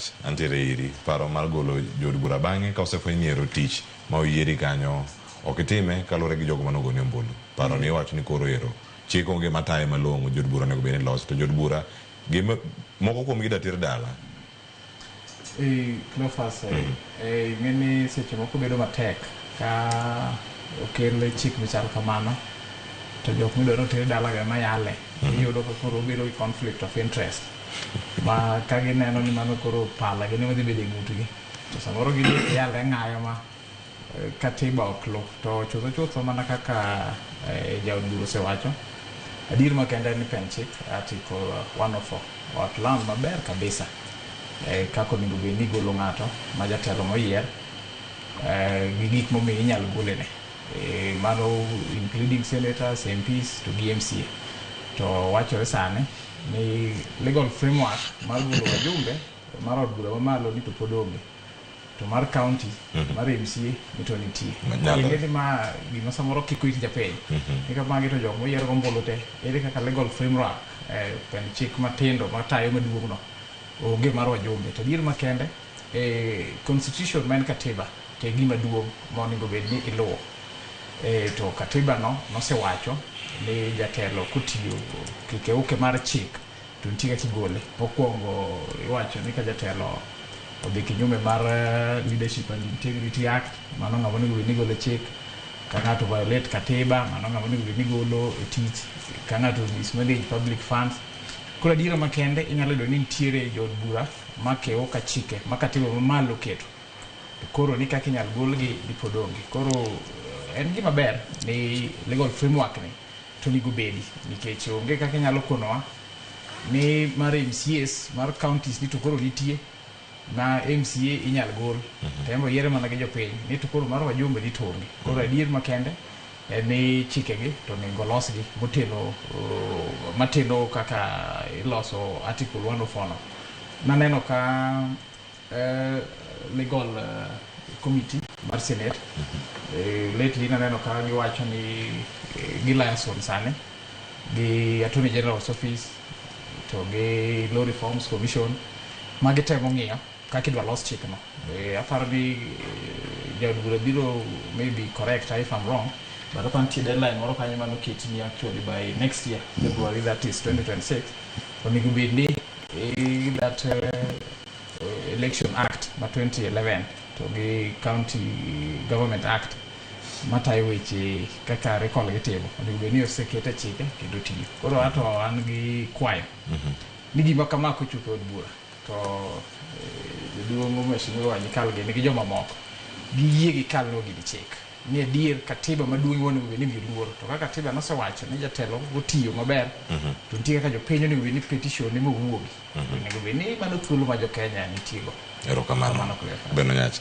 Onyach, antiere iri. Paro mar golo jood bura bang'e ka osefweny ni ero tich ma oyieri kanyo ok itime kaluwore gi jogo mane ogoni ombulu. Paro ni iwacho ni koro ero chik onge mataye malong'o jood bura onego bed ni loso to jood bura gima moko kuom gi dater dala. Cleophas, ing'e ni seche moko bedo matek ka okel chik machal kamano to jok midwaro ni oter dala go ema yale. Iyudo ka koro obedo gi conflict of interest ma ka gineno ni mano koro pala gin ema dhi bedo e ng'utgi to samoro gidhi yale ng'ayo ma katiba ok lu to chutho chutho mana kaka jaod bura osewacho adier makende en ni pend chik article 104 outline maber kabisa kaka onego bed ni igolo ng'ato ma jatelo moyier gi gik momiyo inyalo golene mano including senators, MPs to gi MCA to wachore sani ni legal framework mar golo wajumbe mar od bura mamalo ni to pod onge to mar county mar MCA ni to nitie. Nyalo. Ing'e ni ma gima samoro kiko it japiny ni ka magi to jok moyier gombulu te ere kaka legal framework pend chik matindo matayo maduong' no onge mar wajumbe to adier makende constitution ma en katiba to e gima duong' monego bed ni iluwo to katiba no nosewacho ni jatelo kotiyo kikeuke mar chik to nitie kaka igole. Mokwongo iwacho ni ka jatelo odhi kinyume mar Leadership and Integrity Act, mano ng'ama onego bed ni igolo e chik. Ka ng'ato violate katiba, mano ng'ama onego bed ni igolo e tich. Ka ng'ato mismanage public funds. Koro adiera makende inyalo yudo ni nitiere jood bura makewo ka chike ma katiba mamalo oketo. To koro ni kaka inyalo golgi ni pod onge. Koro en gima ber ni legal framework ni to onego bedi nikech onge kaka inyalo konowa ni mar MCAs mar counties ni to koro nitie ma MCA inyal gol to en be oyiere mana gi jopiny ni to koro mar wajumbe ni to onge. Koro adier makende en ni chikegi to onego losgi moteno mateno kaka iloso article 104 no. Naneno ka legal committee mar senate lately naneno ka giwacho ni gi liaison sani gi Attorney General's office to gi Law Reforms Commission ma gitemo ng'iyo kaka idwa los chikno. Aparo ni jaod bura biro maybe correct if I'm wrong but aparo nitie deadline moro kanyo manoket ni actually by next year February, that is 2026, onego bed ni that Election Act ma 2011 to gi County Government Act matayo weche kaka recall gitimo onego bed ni oseket e chike kendo tiyo. Koro ato an gi kwayo ni gima kama kochopo e od bura to jaduong' Mheshimiwa Nyikal gini gi jomamoko giyie gikalnwa gini chik ni adier katiba maduong' onego bed ni imiyo luor to kaka katiba nosewacho ni jatelo otiyo maber to nitie kaka jopiny onego bed ni petition ne mowuogi onego bed ni mano thuolo ma jo Kenya nitie go. Erokamano. Kamano, Cleophas. Ben Onyach.